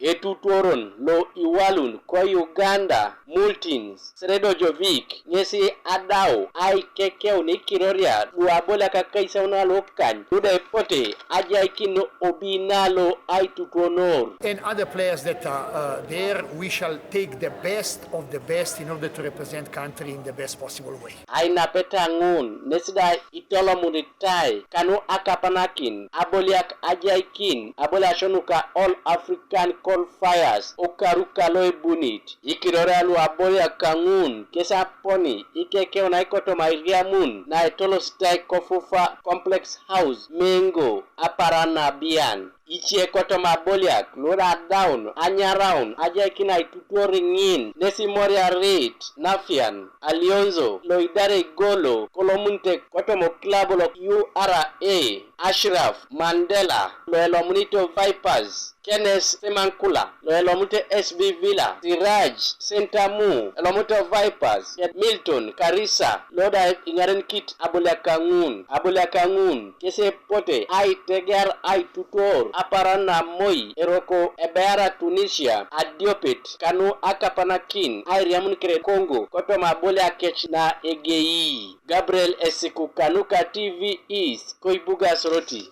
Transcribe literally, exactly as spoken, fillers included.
Etutuoron lo iwalun ko Uganda, Multins Sredojovic ŋesi adau aikekeun ikiroria lu aboliak akaisauna lokany luda epote ajaikin obina lo aitutuonor. And other players that are uh, there, we shall take the best of the best in order to represent country in the best possible way. Ainapeta ŋun nes da itolomunitai kanu akapanakin aboliak ajaikin aboliasio nuka All African Qualifiers okaru kalo ebunit. Ikiroria lu aboliak kaŋun kes aponi ikekeun aikotoma airiamun na etolositai ko FUFA Complex House Mengo, aparan na abian. Ice kotoma aboliak luda adaun anyaraun ajaikin aitutuor ŋin nes imoriarit Nafian Alionzo lo idare igolo kolomunite kotoma okilabu lo U R A, Ashraf Mandela lo elomunito Vipers, Kenneth Semankula lo elomunite S B Villa, Siraj Sentamu elomunito Vipers, Milton Karisa lo da iŋarenikit aboliak kaŋun. Aboliak kaŋun kes epote aitegear aitutuor aparan na moi eroko ebeara Tunisia adiopet kanu akapanakin airiamun kere Kongo kotoma aboliakec na egei. Gabriel Esiku kanuka T V East, koibuga Soroti.